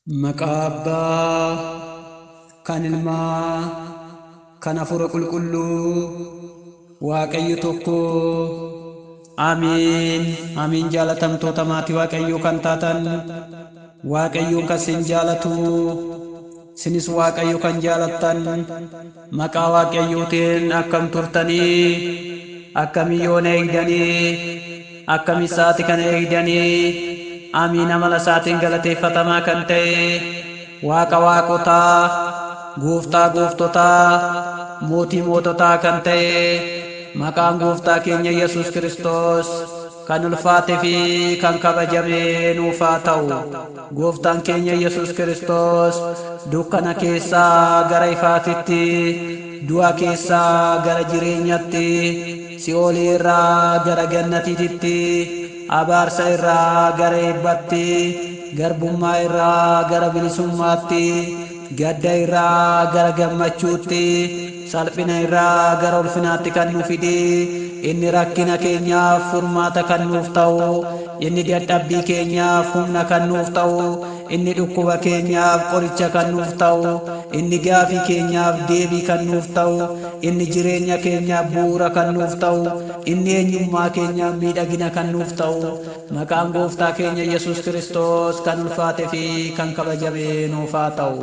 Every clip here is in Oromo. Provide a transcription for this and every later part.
Maqaa Abbaa kan Ilmaa kan Hafuura Qulqulluu Waaqayyo tokko. Amiin. Amiin. Jaalatamtoota maatii Waaqayyoo kan taatan, Waaqayyoon kan sin jaalatu, sinis Waaqayyo kan jaalattan, maqaa Waaqayyootiin akkam turtanii? Akkamii yoona eegdanii? Akkamii sa'aati kana eegdanii? Amiin. Amala isaatiin galateeffatamaa kan ta'e, Waaqa waaqotaa, Gooftaa gooftotaa, Mootii moototaa kan ta'e, maqaan Gooftaa keenya Yesus Kiristoos kan ulfaatee fi kan kabajame nuuf haa ta'u. Gooftaan keenya Yesus Kiristoos dukkana keessaa gara ifaatitti, du'a keessaa gara jireenyatti, si'oolii irraa gara gannatiitti, abaarsa irraa gara eebbatti, garbummaa irraa gara bilisummaatti, gadda irraa gara gammachuutti, salphina irraa gara ulfinaatti kan nu fide, inni rakkina keenyaaf furmaata kan nuuf ta'u, inni dadhabbii keenyaaf humna kan nuuf ta'u, inni dhukkuba keenyaaf qoricha kan nuuf ta'u, inni gaafii keenyaaf deebii kan nuuf ta'u, inni jireenya keenyaaf bu'uura kan nuuf ta'u, inni eenyummaa keenyaaf miidhagina kan nuuf ta'u, maqaan Gooftaa keenya Yesus Kiristoos kan ulfaate fi kan kabajame nuuf haa ta'u.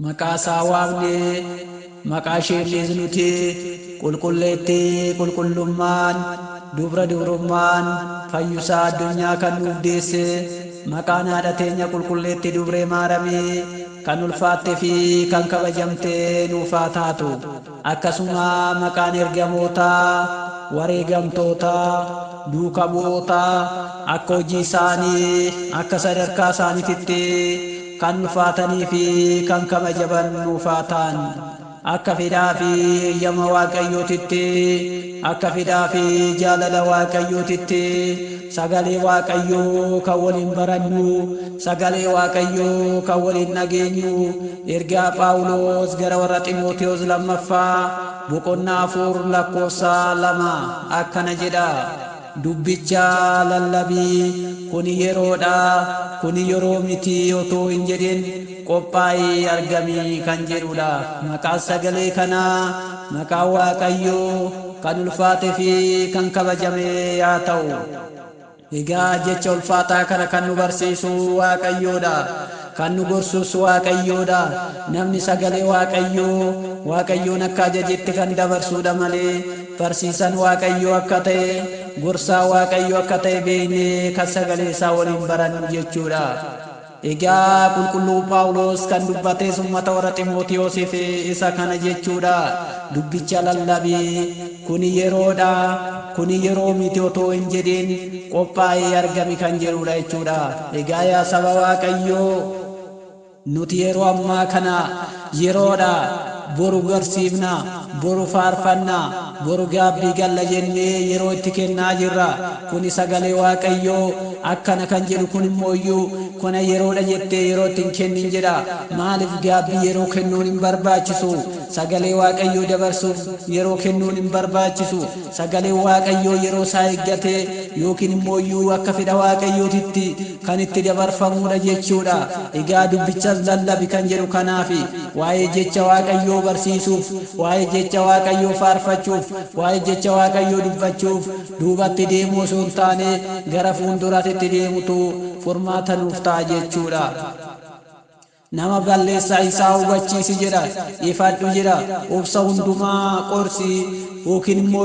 Maqaa isaa waamnee maqaa isheenis nuti qulqulleettii qulqullummaan, dubra dubrummaan, fayyusaa addunyaa kan nuuf deesse, maqaan haadha teenya qulqulleetti Dubree Maaramii kan ulfaatte fi kan kabajamte nuuf haa taatu. Akkasuma maqaan ergamootaa, wareegamtootaa, duuka bu'ootaa, akka hojii isaanii, akka sadarkaa isaaniititti kan ulfaatanii fi kan kabajaman nuuf haa ta'an. Akka fedhaa fi eeyyama Waaqayyootitti, akka fedhaa fi jaalala Waaqayyootitti, sagalee Waaqayyoo kan waliin barannu, sagalee Waaqayyoo kan waliin dhageenyu, ergaa Phaawulos gara warra Ximootiyoos lammaffaa boqonnaa 4 lakkoofsa 2 akkana jedha: "Dubbicha lallabii, kuni yeroodha, kuni yeroo miti otoo hin jedhin qophaa'ii argamii" kan jedhudha. Maqaan sagalee kanaa maqaan Waaqayyoo kan ulfaate fi kan kabajame haa ta'u. Egaa jecha ulfaataa kana kan nu barsiisu Waaqayyoodha. Kan nu gorsus Waaqayyoodha. Namni sagalee Waaqayyoo Waaqayyoon akka ajajetti kan dabarsuudha malee, barsiisan Waaqayyoo akka ta'e, gorsaa Waaqayyoo akka ta'e beeknee kan sagalee isaa waliin barannu jechuudha. Egaa qulqulluu Phaawulos kan dubbates uummata warra Ximootiyoosiif isa kana jechuudha. Dubbicha lallabii, kuni yeroodha, kuni yeroo miti otoo hin jedhin qophaa'ee argami kan jedhudha jechuudha. Egaa yaa saba Waaqayyoo, nuti yeroo ammaa kana yeroodha, boru garsiifna, boru faarfanna, boru gaabbii galla jennee yeroo itti kennaa jirra. Kuni sagalee Waaqayyoo akkana kan jedhu kun immoo iyyuu kuna yeroodha jettee yeroo itti hin kennin jedha. Maaliif gaabbii yeroo kennuun hin barbaachisu? Sagalee Waaqayyoo dabarsuuf yeroo kennuun hin barbaachisu. Sagalee Waaqayyoo yeroo isaa eeggatee yookiin immoo iyyuu akka fedha Waaqayyootitti kan itti dabarfamuudha jechuudha. Egaa dubbichas lallabi kan jedhu kanaafi, waa'ee jecha Waaqayyoo barsiisuuf, waa'ee jecha Waaqayyoo faarfachuuf, waa'ee jecha Waaqayyoo dubbachuuf duubatti deemuu osoo hin taane gara fuulduraatti deemutu furmaata nuuf ta'a jechuudha. Nama balleessaa isaa hubachiisi jedha, ifadhu jedha, obsa hundumaa qorsi yookiin immoo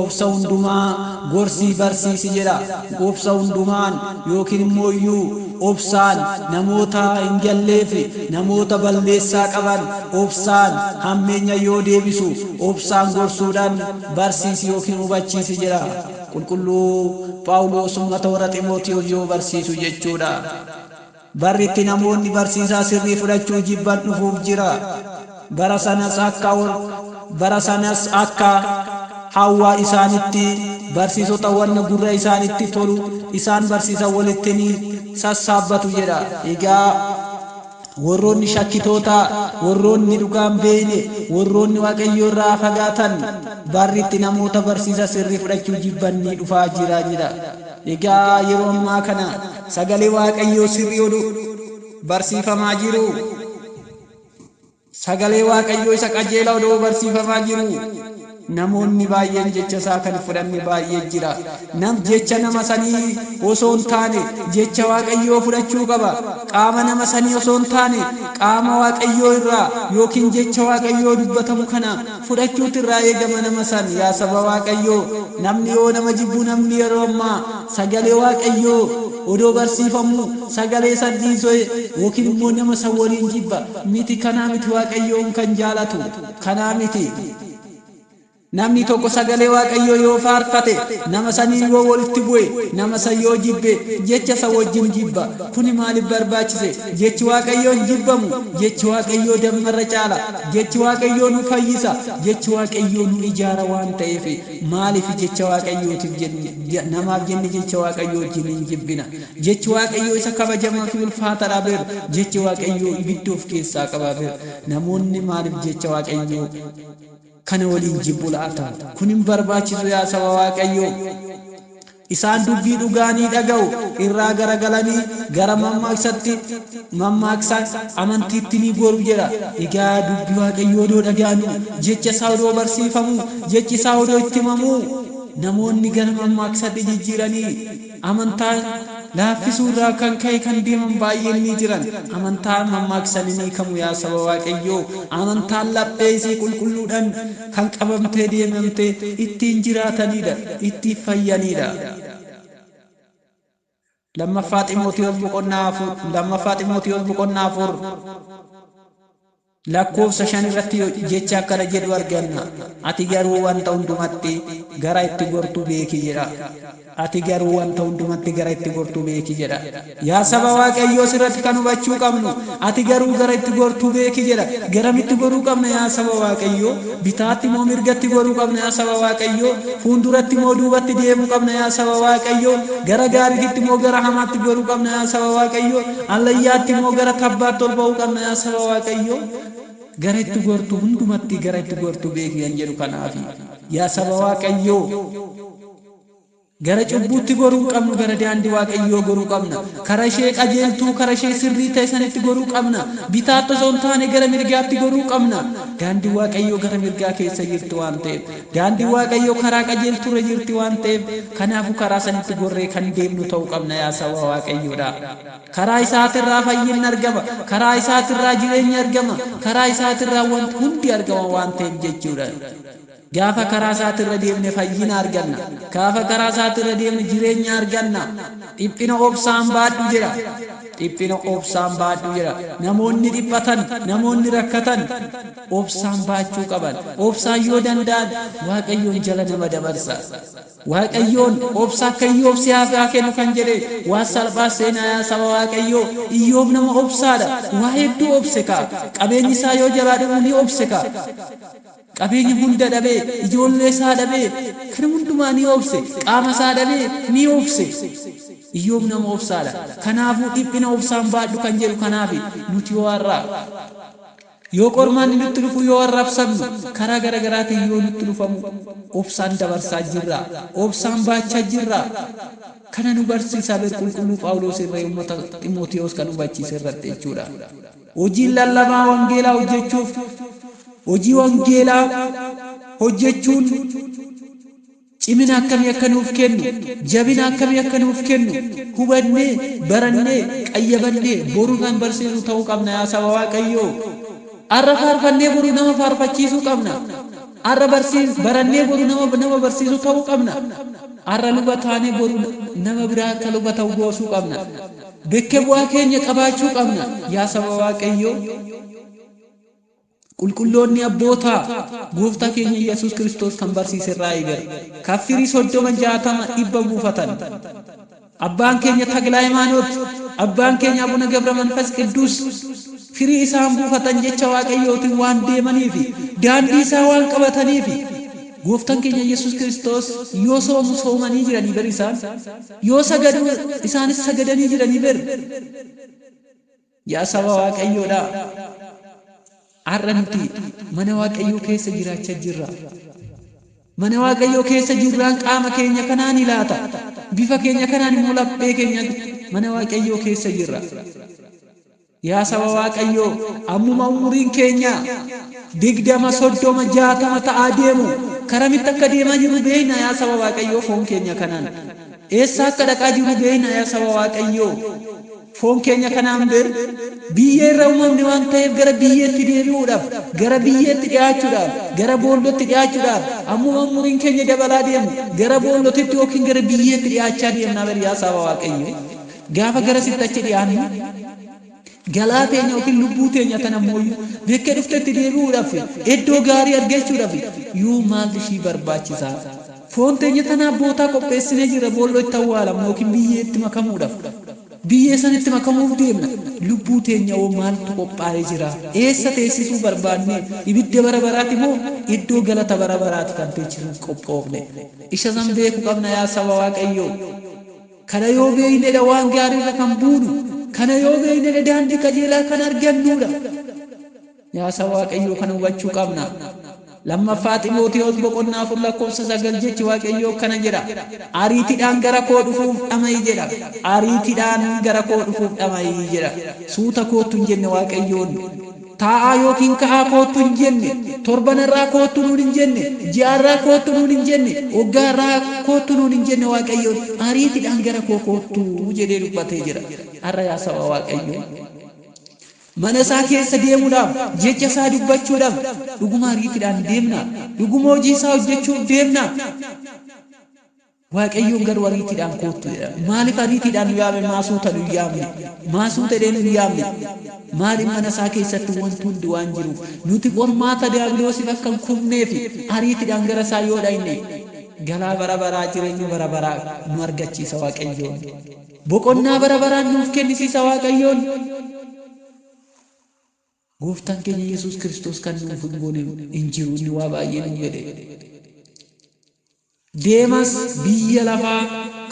obsa hundumaa gorsii barsiisi jedha. Obsa hundumaan yookiin immoo obsaan namoota hin galleef, namoota balleessaa qaban obsaan hammeenya yoo deebisu obsaan gorsuudhaan barsiisi yookiin hubachiisi jedha. Qulqulluu Phaawulos uummata warra Ximootiyoos yoo barsiisu jechuudha. Barri itti namoonni barsiisaa sirrii fudhachuu jibban dhufuuf jira. Bara sanas akka hawwaa isaanitti barsiisota wanna gurra isaanitti tolu isaan barsiisan walitti ni sassaabbatu jedha. Egaa warroonni shakkitoota, warroonni dhugaan beeyne, warroonni Waaqayyo irraa fagaatan, barri itti namoota barsiisa sirrii fudhachuu jibban ni dhufaa jira jedha. Egaa yeroo ammaa kana sagalee Waaqayyoo sirrii oduu barsiifamaa jiru, sagalee Waaqayyoo isa qajeelaa odoo barsiifamaa jiru, namoonni baay'een jecha isaa kan fudhanne baay'ee jira. Nam jecha nama sanii osoo hin taane jecha Waaqayyoo fudhachuu qaba. Qaama nama sanii osoo hin taane qaama Waaqayyoo irraa yookiin jecha Waaqayyoo dubbatamu kana fudhachuutu irraa eegama nama san. Yaa saba Waaqayyoo, namni yoo nama jibbu, namni yeroo ammaa sagalee Waaqayyoo odoo barsiifamu sagalee san dhiisee yookiin immoo nama san waliin jibba miti. Kanaa miti Waaqayyoon kan jaalatu, kanaa miti. Namni tokko sagalee Waaqayyoo yoo faarfate, nama sanii yoo walitti bu'e, nama san yoo jibbe, jecha isa wajjin jibba. Kuni maaliif barbaachise? Jechi Waaqayyoo hin jibbamu. Jechi Waaqayyoo dammarra caala. Jechi Waaqayyoo nu fayyisa. Jechi Waaqayyoo nu ijaara waan ta'eef, maaliif jecha Waaqayyootiif jenne, namaaf jenne jecha Waaqayyoo wajjin hin jibbina? Jechi Waaqayyoo isa kabajamaa fi ulfaataadha beer. Jechi Waaqayyoo ibidda of keessaa qaba beer. Namoonni maaliif jecha Waaqayyoo kana waliin jibbu laata? Kun hin barbaachisu, yaa saba Waaqayyoo. Isaan dubbii dhugaanii dhaga'u irraa garagalanii gara mammaaksatti, mammaaksa amantiitti ni goru jedha. Egaa dubbii Waaqayyoo odoo dhaga'anu, jecha isaa odoo barsiifamu, jechi isaa odoo itti himamu, namoonni gara mammaaksatti jijjiiranii amantaa laaffisuu irraa kan ka'e kan deeman baay'een ni jiran. Amantaa mammaaksan ni hiikamu, yaa saba Waaqayyoo. Amantaan laphee isii qulqulluudhaan kan qabamtee deemamtee ittiin jiraatanidha, ittiin fayyanidha. Lammaffaa Ximootiyoos boqonnaa 4, Lammaffaa Ximootiyoos boqonnaa 4 lakkoofsa 5 irratti jecha akkana jedhu arganna. "Ati garuu wanta hundumatti gara itti gortu beeki" jedha. "Ati garuu wanta hundumatti gara itti gortu beeki" jedha. Yaa saba Waaqayyoo, sirratti kan hubachuu qabnu, "Ati garuu gara itti gortu beeki" jedha. Garamitti goruu qabna, yaa saba Waaqayyoo? Bitaatti moo mirgatti goruu qabna, yaa saba Waaqayyoo? Fuulduratti moo duubatti deemuu qabna, yaa saba Waaqayyoo? Gara gaariitti moo gara hamaatti goruu qabna, yaa saba Waaqayyoo? Allayyaatti moo gara tabbaatti ol ba'uu qabna, yaa saba Waaqayyoo? Gara itti gortu hundumatti gara itti gortu beeki kan jedhu kanaafi. Yaa saba Waaqayyoo, gara cubbuutti goruu hin qabnu, gara daandii Waaqayyoo goruu qabna. Kara ishee qajeeltuu, kara ishee sirrii ta'e sanitti goruu qabna. Bitaatti osoo hin taane gara mirgaatti goruu qabna. Daandii Waaqayyoo gara mirgaa keessa jirti waan ta'eef, daandii Waaqayyoo karaa qajeeltuurra jirti waan ta'eef, kanaafuu karaa sanitti gorree kan deemnu ta'uu qabna, yaa saba Waaqayyoodha. Karaa isaatirraa fayyinni argama. Karaa isaatirraa jireenyi argama. Karaa isaatirraa wanti hundi argama waan ta'eef jechuudha. Gaafa karaa isaatirra deemne fayyina arganna. Gaafa karaa isaatirra deemne jireenya arganna. "Dhiphina obsaan baadhu" jedha. "Dhiphina obsaan baadhu" jedha. Namoonni dhiphatan, namoonni rakkatan obsaan baachuu qaban. Obsaan yoo danda'an Waaqayyoon jala nama dabarsa. Waaqayyoon obsa akka Iyyoob si haa kennu kan jedhe waan salphaa seenaa, yaa saba Waaqayyoo. Iyyoob nama obsaadha. Waa hedduu obse kaa. Qabeenyi isaa yoo jalaa dhumu ni obse kaa. Qabeenya hunda dhabee, ijoollee isaa dhabee, kana hundumaa ni obse. Qaama isaa dhabee ni obse. Iyyoob nama obsaadha. Kanaafuu "dhiphina obsaan baadhu" kan jedhu kanaafi. Nuti yoo har'aa yoo qormaanni nutti dhufu, yoo arrabsamnu, karaa gara garaatiin yoo nutti dhufamu, obsaan dabarsaa jirra, obsaan baachaa jirra. Kana nu barsiisa beer qulqulluu Phaawulos irra uummata Ximootiyoos kan hubachiise irratti jechuudha. Hojiin lallabaa wangeelaa hojjechuuf, hojii wangeelaa hojjechuun cimina akkamii akka nuuf kennu, jabina akkamii akka nuuf kennu hubannee, barannee, qayyabannee boru kan barsiisu ta'uu qabna, yaa saba Waaqayyoo. Har'a faarfannee boru nama faarfachiisuu qabna. Har'a barannee boru nama barsiisuu ta'uu qabna. Har'a luba taanee boru nama biraa akka luba ta'u goosuu qabna. Bekkee bu'aa keenya qabaachuu qabna, yaa saba Waaqayyoo. Qulqulloonni abbootaa gooftaa keenya Yesuus Kiristoos kan barsiise irraa eegale. Kaffirii 30, 60, 100 buufatan. Abbaan keenya Taklaa Hayimaanoot, abbaan keenya Abuna Gabra Manfas Qidduus firii isaan buufatan jecha Waaqayyootiin waan deemaniifi daandii isaa waan qabataniifi, gooftaan keenya Yesuus Kiristoos yoo soomu soomanii jiranii ber, isaan yoo sagadu isaanis sagadanii jiranii ber. Yaa saba Waaqayyoodha. Har'a nuti mana Waaqayyoo keessa jiraachaa jirra. Mana Waaqayyoo keessa jirraan qaama keenya kanaan ilaata. Bifa keenya kanaan immoo laphee keenya mana Waaqayyoo keessa jirra. Yaa saba Waaqayyoo, ammuma umuriin keenya 20, 30, 60 ta'aa deemu karamitti akka deemaa jirru beekna. Yaa saba Waaqayyoo, foon keenya kanaan eessa akka dhaqaa jirru beekna. Yaa saba Waaqayyoo, foon keenya kanaan biyyee irra uumamne waan ta'eef gara biyyeetti deebi'uudhaaf, gara biyyeetti dhiyaachuudhaaf, gara boollootti dhiyaachuudhaaf ammuma umuriin keenya dabalaa deemu gara boollotitti yookiin gara biyyeetti dhiyaachaa deemna. Yaa saba Waaqayyoo, gaafa gara sitti achi dhiyaannu galaa teenya yookiin lubbuu teenya tana mooyyuu bekkee dhuftetti deebi'uudhaaf, iddoo gaarii argachuudhaaf yoo maaltu ishii barbaachisaa? Foon teenya tanaaf bootaa qopheessinee jira, boolloo itti awwaalamnu yookiin biyyeetti makamuudhaaf. Biyyee sanitti makamuuf deemna. Lubbuu teenya hoo maaltu qophaa'ee jira? Eessa teessisuu barbaanne? Ibidda bara baraati moo iddoo galata bara baraati kan teechisuuf qophoofne? Isa san beekuu qabna, yaa saba Waaqayyoo. Kana yoo beeknedha waan gaariirra kan buunu. Kana yoo beeknedha daandii qajeelaa kan argannudha. Yaa saba Waaqayyoo, kana hubachuu qabna. Lammaffaa Ximootiyoos boqonnaa 4 lakkoofsa 9 jechi Waaqayyoo kana jedha. Ariitiidhaan gara koo dhufuuf dhama'i jedha. Ariitiidhaan gara koo dhufuuf dhama'i jedha. Suuta koottu hin jenne Waaqayyoon. Taa'aa yookiin ka'aa koottu hin jenne. Torbanarraa koottu nuun hin jenne. Ji'aarraa koottu nuun hin jenne. Waggaarraa koottu nuun hin jenne Waaqayyoon. Ariitiidhaan gara koo koottu jedhee dubbatee jira. Har'a, yaa saba Waaqayyoo, mana isaa keessa deemuudhaaf, jecha isaa dubbachuudhaaf dhuguma ariitiidhaan deemna? Dhuguma hojii isaa hojjechuuf deemna? Waaqayyoon garuu ariitiidhaan koottu jedha. Maaliif ariitiidhaan nu yaame? Maa suuta nu yaamne? Maa suuta jedhee nu yaamne? Maaliif? Mana isaa keessatti wanti hundi waan jiruuf, nuti qormaata diiyaabiloosiif akka hin kufneef ariitiidhaan gara isaa yoo dhaqne galaa bara baraa, jireenya bara baraa nu argachiisa Waaqayyoon. Boqonnaa bara baraan nuuf kennisiisa Waaqayyoon. Gooftaan keenya Yesuus Kiristoos kan nuuf hin goone hin jiru, inni waa baay'ee nu godhe. Deemas biyya lafaa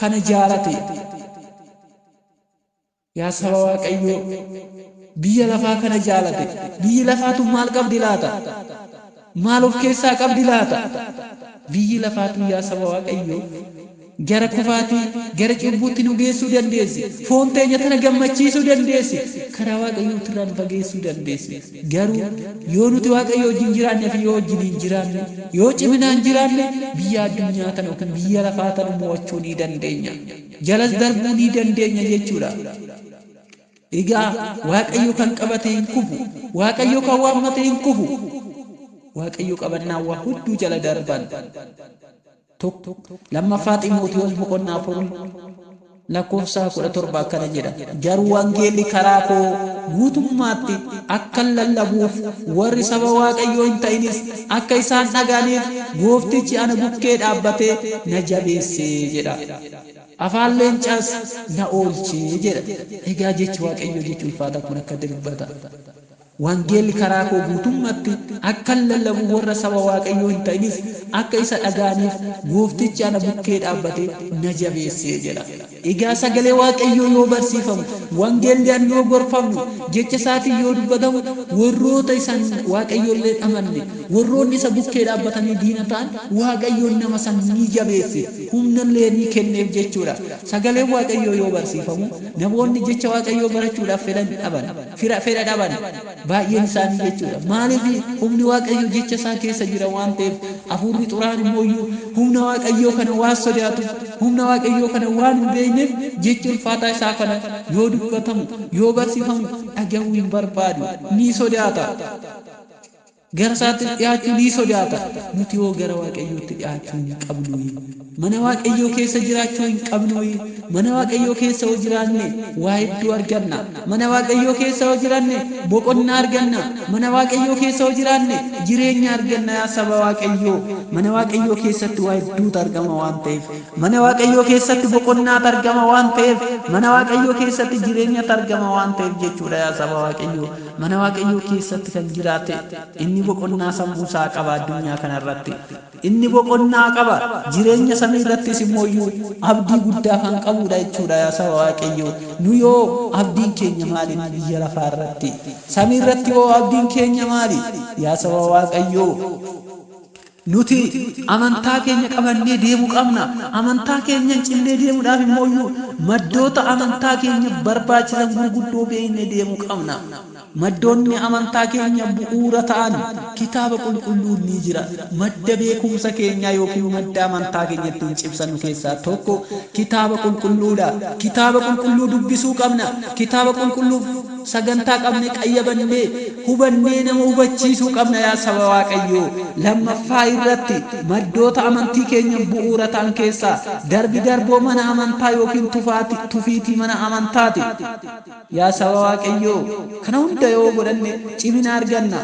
kana jaalate. Yaa saba Waaqayyoo, biyya lafaa kana jaalate. Biyyi lafaatu maal qabdi laata? Maal of keessaa qabdi laata? Biyyi lafaatu, yaa saba Waaqayyoo, gara kufaatii, gara cubbuutti nu geessuu dandeessi. Foon teenya tana gammachiisuu dandeessi. Karaa Waaqayyootirraa nu fageessuu dandeessi. Garuu yoo nuti Waaqayyo wajjin jiraanne fi yoo wajjin hin jiraanne, yoo ciminaan jiraanne, biyya addunyaa tana yookiin biyya lafaa tana mo'achuu ni dandeenya. Jalas darbuu ni dandeenya jechuudha. Egaa Waaqayyo kan qabate hin kufu. Waaqayyo kan waammate hin kufu. Waaqayyo qabannaan waa hedduu jala darban. Tokko Lammaffaa Ximootiyoos boqonnaa 4 lakkoofsa 17 akkana jedha. Garuu wangeelli karaa koo guutummaatti akka lallabuuf, warri saba Waaqayyoo hin ta'inis akka isaan dhaga'aniif gooftichi ana bukkee dhaabbatee na jabeesse jedha. Afaan leencaas na oolchee jedha. Egaa jechi Waaqayyoo jechi ulfaataa kun akka dubbata. Wangeelli karaa koo guutummaatti akka lallabu, warra saba Waaqayyoo hin ta'inis akka isa dhaga'aniif gooftichi ana bukkee dhaabbatee na jabeesse jedha. Egaa sagalee Waaqayyoo yoo barsiifamu, wangeelli yoo gorfamnu, jecha isaatiin yoo dubbatamu, warroota isaan Waaqayyoollee amanne, warroonni isa bukkee dhaabbatanii diina ta'an, Waaqayyoon nama san ni jabeesse, humnallee ni kenneef jechuudha. Sagaleen Waaqayyoo yoo barsiifamu namoonni jecha Waaqayyoo barachuudhaaf fedhan dhaban, fedha dhaban baay'een isaanii jechuudha. Maaliif? Humni Waaqayyoo jecha isaa keessa jira waan ta'eef, hafuurri xuraan immoo humna Waaqayyoo kana waan sodaatuuf, humna Waaqayyoo kana waan hin beekneef, jechi ulfaataa isaa kana yoo dubbatamu, yoo barsiifamu dhagahuu hin barbaadu, ni sodaata. Gara isaatti dhiyaachuu ni sodaata. Nuti yoo gara Waaqayyootti dhiyaachuu hin qabnu, mana Waaqayyoo keessa jiraachuu hin qabnu. Mana Waaqayyoo keessa yoo jiraanne waa hedduu arganna. Mana Waaqayyoo keessa yoo jiraanne boqonnaa arganna. Mana Waaqayyoo keessa yoo jiraanne jireenya arganna. Yaa saba Waaqayyoo, mana Waaqayyoo keessatti waa hedduutu argama waan ta'eef, mana Waaqayyoo keessatti boqonnaatu argama waan ta'eef, mana Waaqayyoo keessatti jireenyatu argama waan ta'eef jechuudha. Yaa saba Waaqayyoo, mana Waaqayyoo keessatti kan jiraate inni boqonnaa sammuu isaa qaba addunyaa kanarratti. Inni boqonnaa qaba, jireenya samii irrattis immoo abdii guddaa kan qabudha jechuudha. Yaa saba Waaqayyoo, nu yoo abdiin keenya maali inni biyya lafaa irratti? Samii irratti yoo abdiin keenya maali? Yaa saba Waaqayyoo, Nuti amantaa keenya qabannee deemuu qabna. Amantaa keenya cimnee deemuudhaaf immoo maddoota amantaa keenya barbaachisan gurguddoo beeknee deemuu qabna. Maddoonni amantaa keenya bu'uura ta'an kitaaba qulqulluun ni jira. Madda beekumsa keenyaa yookiin madda amantaa keenya ittiin cimsannu keessaa tokko kitaaba qulqulluudha. Kitaaba qulqulluu dubbisuu qabna. Kitaaba qulqulluu sagantaa qabne qayyabannee hubannee nama hubachiisuu qabna yaa saba Waaqayyoo. Lammaffaa irratti maddoota amantii keenya bu'uura ta'an keessaa darbi darboo mana amantaa yookiin tufiitii mana amantaati. Yaa saba Waaqayyoo, kana hunda yoo godhanne cimina arganna.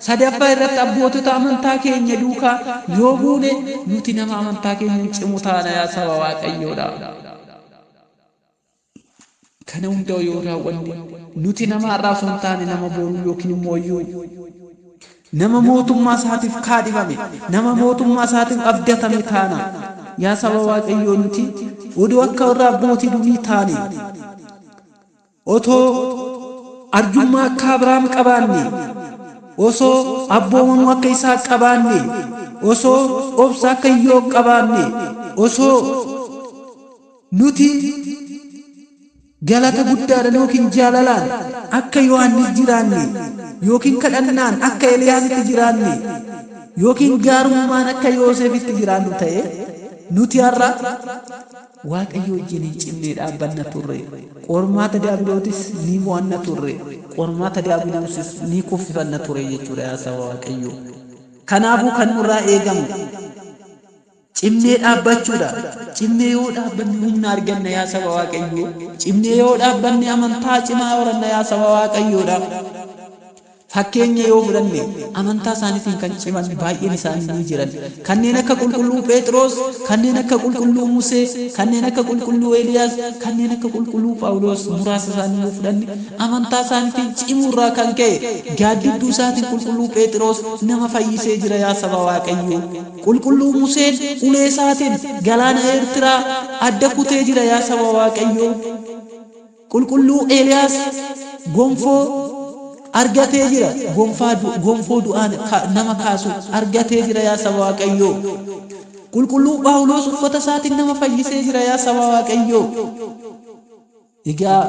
Sadaffaa irratti abbootota amantaa keenya duukaa yoo buune nuti nama amantaa keenya cimu taana yaa saba Waaqayyoodha. Kana hunda yoo raawwanne nuti nama har'aa osoo hin taane nama boruu yookiin immoo iyyuu nama mootummaa isaatiif kaadhimame, nama mootummaa isaatiif abdatame taana. Yaa saba Waaqayyoo, nuti odoo akka warra abbootii durii taane, otoo arjummaa akka Abrahaam qabaanne, osoo abboomamuu akka Isaaq qabaanne, osoo obsa akka Iyyoob qabaanne, osoo nuti galata guddaadhaan yookiin jaalalaan akka Yohaannis jiraanne, yookiin kadhannaan akka Eeliyaasitti jiraanne, yookiin gaarummaan akka Yoosefitti jiraannu ta'e, nuti har'a Waaqayyo wajjin hin cimnee dhaabbanna turre. Qormaata Diyaabilootis ni mo'anna turre. Qormaata Diyaabiloosis ni kuffifanna ture jechuudha yaa saba Waaqayyoo. Kanaafuu kan nurraa eegamu cimnee dhaabbachuudha. Cimnee yoo dhaabbanne humna arganna yaa saba Waaqayyoo. Cimnee yoo dhaabbanne amantaa cimaa horanna yaa saba Waaqayyoodha. Fakkeenya yoo fudhanne amantaa isaaniitiin kan ciman baay'een isaanii ni jiran. Kanneen akka qulqulluu Phexros, kanneen akka qulqulluu Musee, kanneen akka qulqulluu Eeliyaas, kanneen akka qulqulluu Phaawulos muraasa isaanii yoo fudhanne amantaa isaaniitiin cimuurraa kan ka'e gaaddidduu isaatiin qulqulluu Phexros nama fayyisee jira yaa saba Waaqayyoo. Qulqulluu Museen ulee isaatiin galaana Eertiraa adda kutee jira yaa saba Waaqayyoo. Qulqulluu Eeliyaas gonfoo argatee jira. Gonfoo du'aa nama kaasu argatee jira yaa saba Waaqayyoo. Qulqulluu Phaawulos uffata isaatiin nama fayyisee jira yaa saba Waaqayyoo. Egaa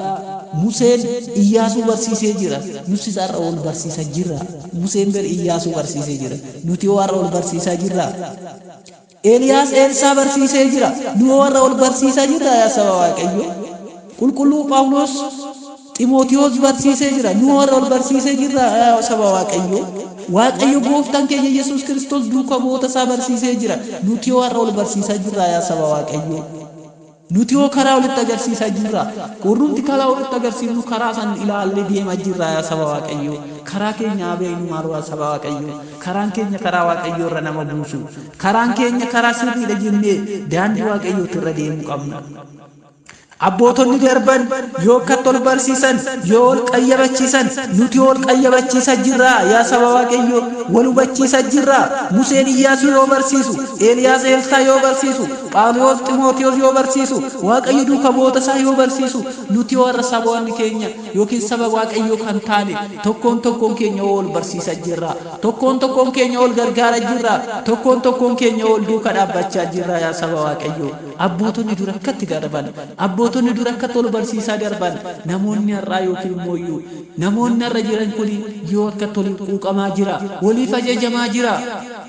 Museen Iyyaasuu barsiisee jira. Nutis har'a ol barsiisaa jirra. Museen ber Iyyaasuu barsiisee jira. Nuti hoo har'a ol barsiisaa jirra. Eeliyaas Eelsaa barsiisee jira. Nu hoo har'a ol barsiisaa jirra yaa saba Waaqayyoo. Qulqulluu Phaawulos Ximootiyoos barsiisee jira. Nu hoo har'a ol barsiisee jirra yaa saba Waaqayyoo. Waaqayyo gooftaan keenya Yesuus Kiristoos duuka bu'oota isaa barsiisee jira. Nuti hoo har'a ol barsiisaa jirra yaa saba Waaqayyoo. Nuti hoo karaa walitti agarsiisaa jirra. Warrumti karaa walitti agarsiifnu karaa san ilaallee deemaa jirra yaa saba Waaqayyoo. Karaa keenya haa beeknu maaloo yaa saba Waaqayyoo. Karaan keenya karaa Waaqayyoo irra nama buusu. Karaan keenya karaa sirriidha jennee daandii Waaqayyootti irra deemuu qabna. Abbootonni darban yoo akkatti ol barsiisan, yoo ol qayyabachiisan, nuti ol qayyabachiisaa jirra yaa saba Waaqayyoo. Wal hubachiisaa jirra. Museen Iyyaasuu yoo barsiisu, Eeliyaas Eelsaa yoo barsiisu, Phaawulos Ximootiyoos yoo barsiisu, Waaqayyo duuka bu'oota isaa yoo barsiisu, nuti warra saboonni keenya yookiin saba Waaqayyoo kan taane tokkoon tokkoon keenya ol barsiisaa jirra. Tokkoon tokkoon keenya ol gargaaraa jirra. Tokkoon tokkoon keenya ol duuka dhaabbachaa jirra yaa saba Waaqayyoo. Abbootonni dura akkatti darban, abbootonni dura akkatti ol barsiisaa darban, namoonni har'aa yookiin immoo iyyuu namoonni har'a jiran kun yoo akkatti waliif quuqamaa jira, waliif ajajamaa jira.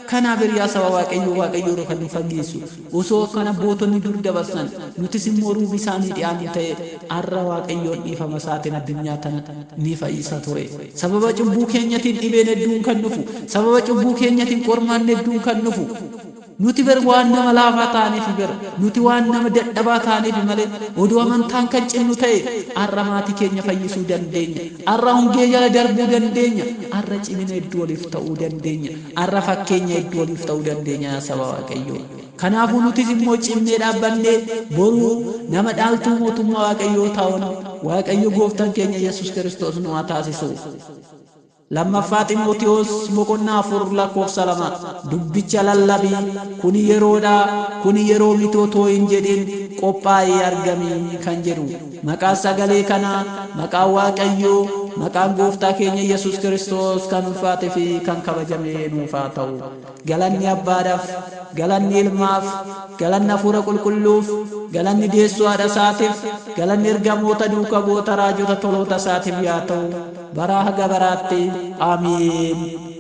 Kanaaf yaa saba Waaqayyoo, Waaqayyoo irra kan nu fageessu osoo akkan abbootonni dur dabarsan nutis immoo ruubi isaanii dhiyaannu ta'e har'a Waaqayyoon dhiifama isaatiin addunyaa tana ni fayyisa ture. Sababa cubbuu keenyatiin dhibeen hedduun kan dhufu, sababa cubbuu keenyatiin qormaanni hedduun kan dhufu. Nuti ber waan nama laafaa ta'aniif ber nuti waan nama dadhabaa ta'aniif malee odoo amantaan kan cimnu ta'e har'a maatii keenya fayyisuu dandeenya. Har'a hongee jala darbuu dandeenya. Har'a cimina hedduu waliif ta'uu dandeenya. Har'a fakkeenya hedduu waliif ta'uu dandeenya yaa saba Waaqayyoo. Kanaafuu nutis immoo cimnee dhaabbannee boruu nama dhaaltuu mootummaa Waaqayyoo ta'uun Waaqayyo gooftaan keenya Yesuus Kiristoos nu haa taasisu. Lammaffaa Ximootiyoos boqonnaa 4 lakkoofsa 2 dubbicha lallabi, kuni yeroodha, kuni yeroo miti otoo hin jedhin qophaa'ii argami kan jedhu. Maqaan sagalee kanaa maqaan Waaqayyoo Maqaan Gooftaa keenya Yesuus Kiristoos kan ulfaate fi kan kabajame nuuf haa ta'u. Galanni Abbaadhaaf, galanni Ilmaaf, galanni Hafuura Qulqulluuf, galanni deessuu haadha isaatiif, galanni ergamoota duuka bu'oota raajota toloota isaatiif yaa ta'u. Baraa haga baraatti. Aamiin.